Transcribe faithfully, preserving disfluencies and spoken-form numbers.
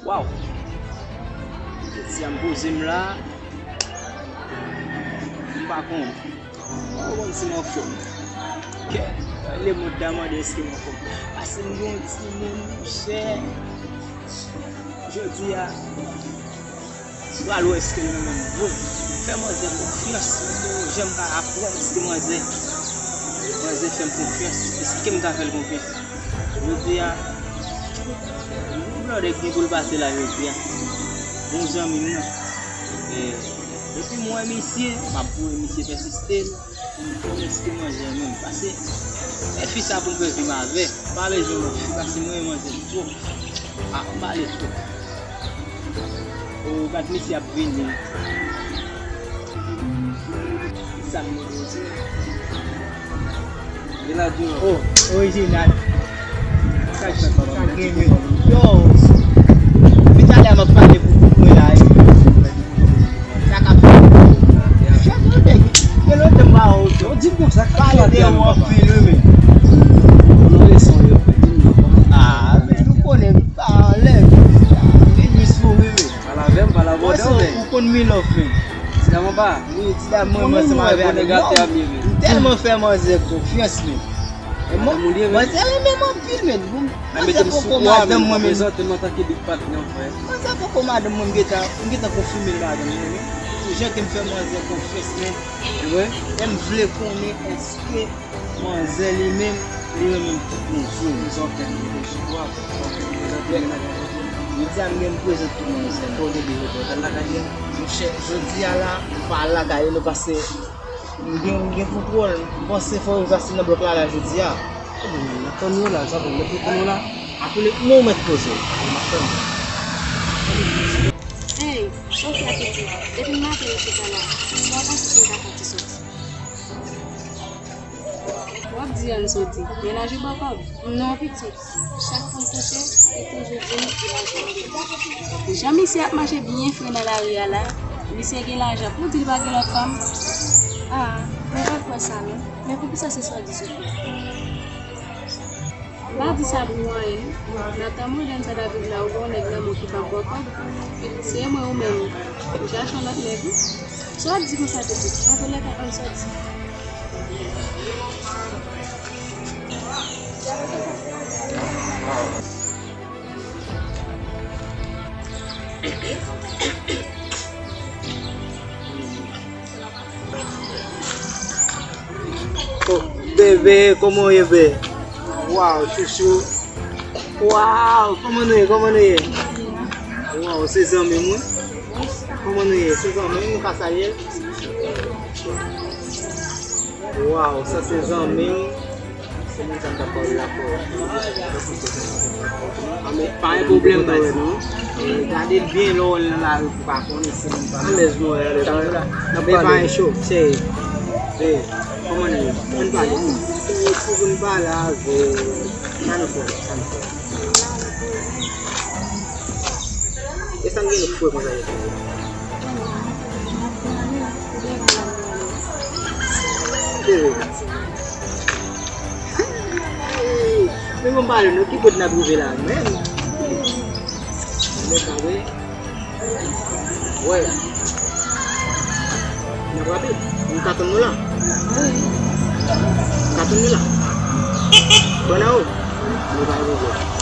Waw! Jodi a m poze m la, m pa konn. M pa konn si m anfòm. Kè, lemonn ta mande èske m anfòm. Pase m gen yon timoun, monchè. Jodi a, m pral wè èske l renmen m vre. M fè manzè konfyans, m te wè jan m ka aprann èske manzè, manzè fè m konfyans, èske m ka fè l konfyans. Jodi a, yon blòdè ki gen pou l pase la jodi a. Yon zanmi m nan. E, depi m wè misye, m ap voye misye pèsiste l. Pou m konnen èske manzè renmen m. Pase, e fi sa pou m fè vi m avè. M pa bezwen lòt fi, pase mwen renmen manzè twòp. A, m pale twòp. O, gad misye ap vini. Sa m bezwen. Vin la di w. O, orijinal. Sa k, sa k gen menm. Yo. Depi talè a m ap pale pou, pou mwen la, e. Sa k ap fèt? Chèf, yo te, gen lontan m pa wè w. Yo di m konsa, k ap pale de ou anpil, wi, men. Konnen leson yo, di m non, konnen. A, men nou konnen, m pa anlè. Vin jis pou wi, men. Pale avè m, pale avè w, men. Ou konn mi love, men. Ti dam anba. Wi, ti dam mwen, mwen ansanm avè, avè, m tèlman fè manzè konfyans, men. E mwen, manzè renmen m anpil, men. Manzè poko madanm mwen, men. Prezante m antanke big partner, frè. Manzè poko madanm mwen, m gentan, m gentan konfime l madanm mwen, men. Pou jan ke m fè manzè konfyans, men. Wi. E m vle konnen èske manzè li menm, li renmen m tout moun. Sou, sou, ok, m te sou twa. Jodi a m gen m prezante tout manzè. Kote de yo, kote lakay yo. Monchè, jodi a la, m pa lakay yo, pase m gen, m gen kontwòl. M panse fò yo pase nan blòk la, la, jodi a. N ap tann yo la, sa bon, mèt yo tann yo la. Apre, non, mèt poze. N ap tann. Hey, Sofia te di, depi maten nou chita la, sa w panse si n ta fè ti soti? W ap di ann soti, mennaj ou ba w kòb? Non, pitit. Chak fwa m kouche, li toujou di m li pa gen kòb. Jan misye ap mache byen fre nan lari a la, misye gen lajan pou di l pa gen lòt fanm? A, mwen pa kwè sa non. Men poukisa se sa w di sou kò? M pa di sa pou anyen. Nan tan modèn sa David la, ou gen yon nèg nan men w ki p ap ba w kòb. Se mwen ou menm, ou chache yon lòt nèg wi. Sa w ap di konsa pitit? Antoulèka, ann soti. Oh, bebe, kòman w ye, be? Waw, chouchou. Waw, kòman nou ye, kòman nou ye? Waw, se zanmi m wi. Kòman nou ye? Se zanmi m, nou ka salye l? Waw, sa se zanmi m. Se moun sa m t ap pale la pou. A, men pa gen pwoblèm, baz. E, gade l byen lè w wè l nan lari pou pa konnen se moun pa. Alèz nou wè, alèz nou wè. N ap pale. Men pa gen cho, se, e, kòman nou ye? Ann pale. Se pou nou pale avè, sa nou fè, sa nou fè. E sa m gen nou fwe konsa yo. Cheri. Men bon pale nou, ki kote n ap rive la menm? Mwen pa vre. Wè. N ap rapid. M ka tann nou la. M ka tann nou la. Bon, nan ou? Nou pa rive.